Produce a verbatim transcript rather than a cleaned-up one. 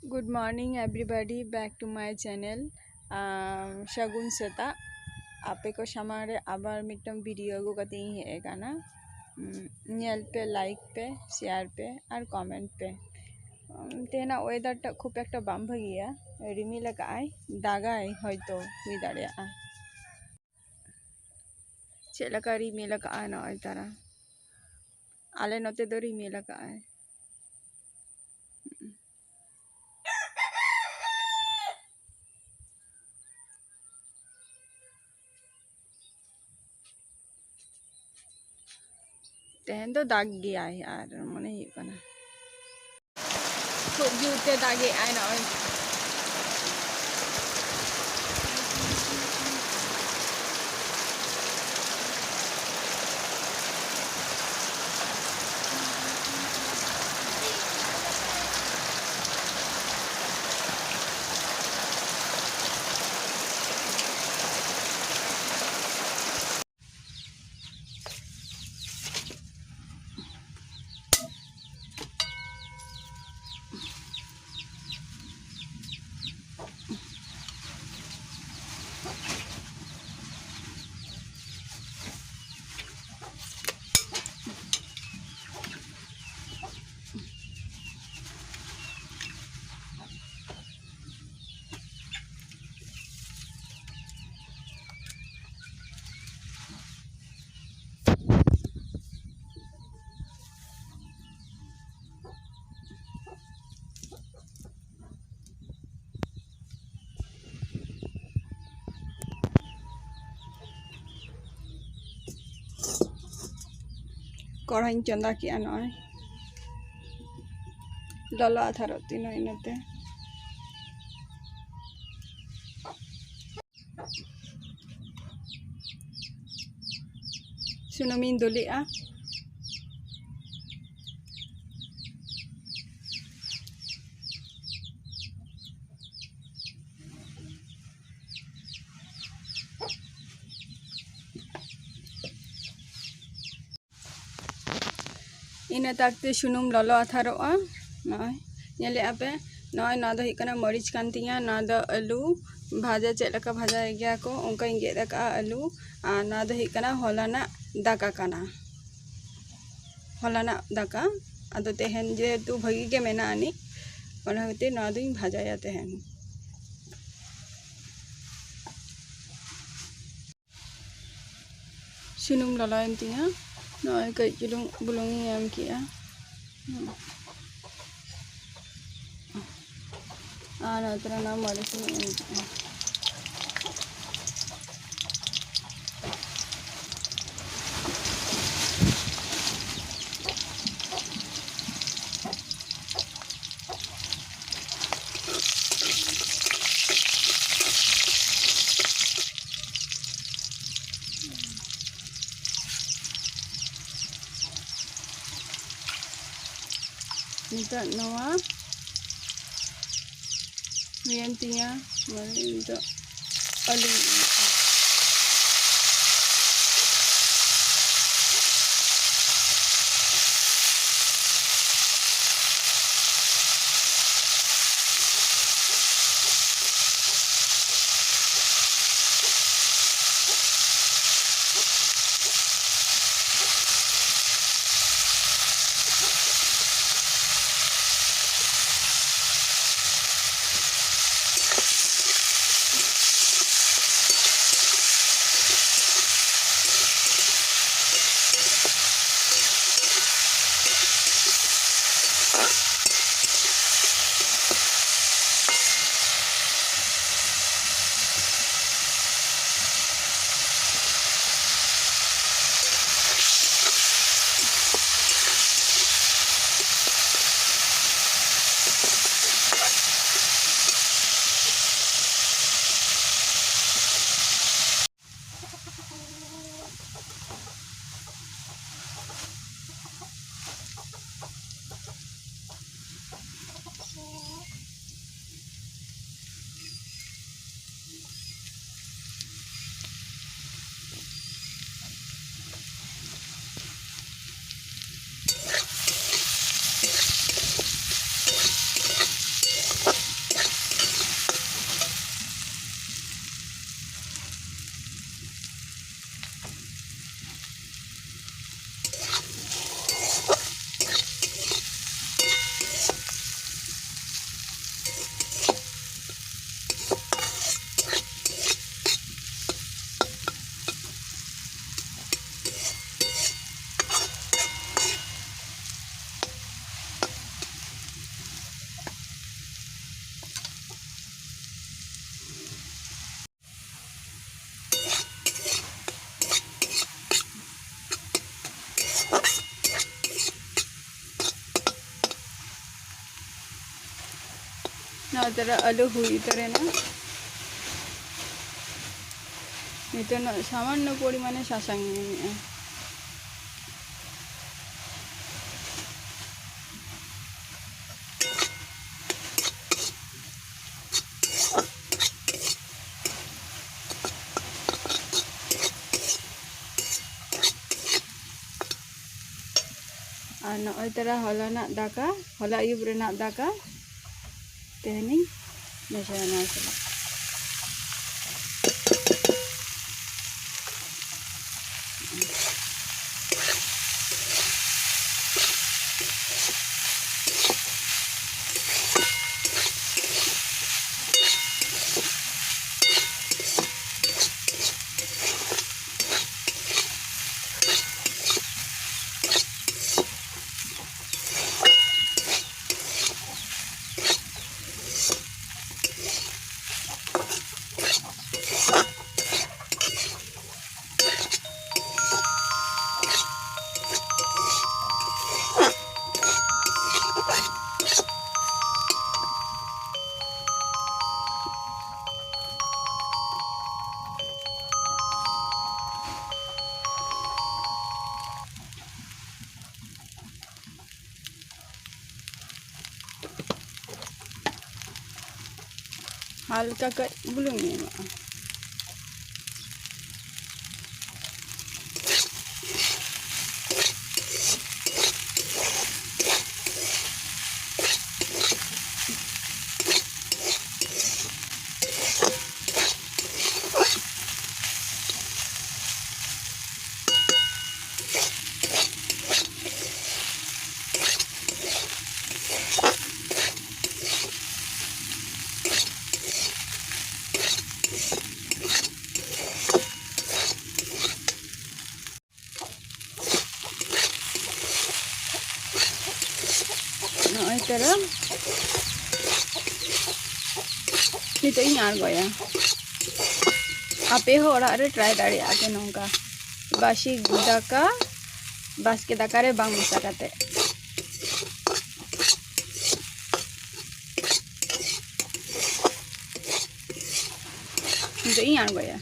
Good morning everybody, back to my channel. ᱟᱢ, ᱥᱟᱹᱜᱩᱱ ᱥᱮᱛᱟᱜ᱾ ᱟᱯᱮ ᱠᱚ ᱥᱟᱢᱟᱝ ᱨᱮ ᱟᱵᱟᱨ ᱢᱤᱫᱴᱟᱝ video ᱟᱹᱜᱩ ᱠᱟᱛᱮ ᱤᱧ ᱦᱮᱡ ᱟᱠᱟᱱᱟ᱾ ᱩᱢ, ᱧᱮᱞ ᱯᱮ, like ᱯᱮ, share ᱯᱮ ᱟᱨ comment ᱯᱮ᱾ ᱩᱢ, ᱛᱮᱦᱮᱧᱟᱜ weather ᱴᱟᱜ ᱠᱷᱩᱵ ᱮᱠᱴᱟ ᱵᱟᱝ ᱵᱷᱟᱹᱜᱤᱭᱟ, ᱨᱤᱢᱤᱞ ᱟᱠᱟᱫ ᱟᱭ, ᱫᱟᱜᱟᱭ ᱦᱚᱭᱛᱳ, ᱦᱩᱭ ᱫᱟᱲᱮᱭᱟᱜᱼᱟ᱾ ᱪᱮᱫ ᱞᱮᱠᱟ ᱨᱤᱢᱤᱞ ᱟᱠᱟᱫᱼᱟᱭ ᱱᱚᱜᱼᱚᱭ ᱛᱟᱨᱟ, ᱟᱞᱮ ᱱᱚᱛᱮ ᱫᱚ ᱨᱤᱢᱤᱞ ᱟᱠᱟᱫᱼᱟᱭ᱾ ᱛᱮᱦᱮᱧ ᱫᱚ ᱫᱟᱜᱽ ᱜᱮᱭᱟᱭ ᱟᱨ ᱢᱚᱱᱮ ᱦᱩᱭᱩᱜ ᱠᱟᱱᱟ᱾ ᱠᱷᱩᱵ ᱡᱳᱨ ᱛᱮ ᱫᱟᱜᱮᱜᱼᱟᱭ ᱱᱚᱜᱼᱚᱭ᱾ ᱠᱚᱲᱦᱟᱧ ᱪᱚᱸᱫᱟ ᱠᱮᱜᱼᱟ, ᱱᱚᱜᱼᱚᱭ ᱞᱚᱞᱚ ᱟᱛᱷᱟᱨᱚᱜ ᱛᱤᱧᱟᱹ ᱤᱱᱟᱹᱛᱮ᱾ ᱥᱩᱱᱩᱢᱤᱧ ᱫᱩᱞᱮᱜᱼᱟ᱾ ᱤᱱᱟᱹ ᱛᱟᱠᱛᱮ ᱥᱩᱱᱩᱢ ᱞᱚᱞᱚ ᱟᱛᱷᱟᱨᱚᱜᱼᱟ᱾ ᱱᱚᱜᱼᱚᱭ ᱧᱮᱞᱮᱜᱼᱟ ᱯᱮ, ᱱᱚᱜᱼᱚᱭ ᱱᱚᱣᱟ ᱫᱚ ᱦᱩᱭᱩᱜ ᱠᱟᱱᱟ ᱢᱟᱹᱨᱤᱪ ᱠᱟᱱ ᱛᱤᱧᱟ, ᱱᱚᱣᱟ ᱫᱚ ᱟᱹᱞᱩ ᱵᱷᱟᱡᱟ ᱪᱮᱫ ᱞᱮᱠᱟ ᱵᱷᱟᱡᱟᱭ ᱜᱮᱭᱟ ᱠᱚ ᱚᱱᱠᱟᱧ ᱜᱮᱫ ᱟᱠᱟᱫᱼᱟ ᱟᱹᱞᱩ᱾ ᱟᱨ ᱱᱚᱣᱟ ᱫᱚ ᱦᱩᱭᱩᱜ ᱠᱟᱱᱟ ᱦᱚᱞᱟᱱᱟᱜ ᱫᱟᱠᱟ ᱠᱟᱱᱟ, ᱦᱚᱞᱟᱱᱟᱜ ᱫᱟᱠᱟ᱾ ᱟᱫᱚ ᱛᱮᱦᱮᱧ ᱡᱮᱦᱮᱛᱩ ᱵᱷᱟᱹᱜᱤ ᱜᱮ ᱢᱮᱱᱟᱜ ᱟᱹᱱᱤᱡ, ᱚᱱᱟ ᱠᱷᱟᱹᱛᱤᱨ ᱱᱚᱣᱟ ᱫᱩᱧ ᱵᱷᱟᱡᱟᱭᱟ ᱛᱮᱦᱮᱧ᱾ ᱥᱩᱱᱩᱢ ᱞᱚᱞᱚᱭᱮᱱ ᱛᱤᱧᱟ, ᱱᱚᱜᱼᱚᱭ ᱠᱟᱹᱡ ᱪᱩᱞᱩᱝ ᱵᱩᱞᱩᱝ ᱤᱧ ᱮᱢ ᱠᱮᱜᱼᱟ᱾ ᱦᱩᱸ᱾ ᱟᱨ ᱱᱚᱛᱮ ᱨᱮ ᱚᱱᱟ ᱢᱟᱹᱨᱤᱪ ᱤᱧ ᱮᱢ ᱠᱮᱜᱼᱟ᱾ ᱱᱤᱛᱚᱜ ᱱᱚᱣᱟ ᱦᱩᱭᱮᱱ ᱛᱤᱧᱟ, ᱢᱟᱱᱮ ᱱᱤᱛᱚᱜ ᱟᱹᱞᱩᱧ ᱮᱢᱟᱜᱼᱟ᱾ ᱱᱚᱣᱟ ᱛᱚᱨᱟ ᱟᱹᱞᱩ ᱦᱩᱭ ᱩᱛᱟᱹᱨᱮᱱᱟ᱾ ᱱᱤᱛᱚᱜ ᱥᱟᱢᱟᱱᱱᱚ ᱯᱚᱨᱤᱢᱟᱱᱮ ᱥᱟᱥᱟᱝ ᱤᱧ ᱮᱢᱮᱜᱼᱟ᱾ ᱟᱨ ᱱᱚᱜᱼᱚᱭ ᱛᱟᱨᱟ ᱦᱚᱞᱟᱱᱟᱜ ᱫᱟᱠᱟ, ᱦᱚᱞᱟ ᱟᱹᱭᱩᱵ ᱨᱮᱱᱟᱜ ᱫᱟᱠᱟ ᱛᱮᱦᱮᱧᱤᱧ ᱢᱮᱥᱟᱭᱟ ᱱᱚᱣᱟ ᱥᱟᱞᱟᱜ᱾ ᱦᱟᱞᱠᱟ ᱠᱟᱹᱡ ᱵᱩᱞᱩᱝ ᱤᱧ ᱮᱢᱟᱜᱼᱟ᱾ ᱱᱚᱜᱼᱚᱭ ᱛᱚᱨᱟ ᱱᱤᱛᱚᱜ ᱤᱧ ᱟᱬᱜᱚᱭᱟ᱾ ᱟᱯᱮ ᱦᱚᱸ ᱚᱲᱟᱜ ᱨᱮ try ᱫᱟᱲᱮᱭᱟᱜᱼᱟ ᱯᱮ ᱱᱚᱝᱠᱟ, ᱵᱟᱥᱤ ᱫᱟᱠᱟ ᱵᱟᱥᱠᱮ ᱫᱟᱠᱟ ᱨᱮ ᱵᱟᱝ ᱢᱮᱥᱟ ᱠᱟᱛᱮ᱾ ᱤᱧ ᱟᱬᱜᱚᱭᱟ᱾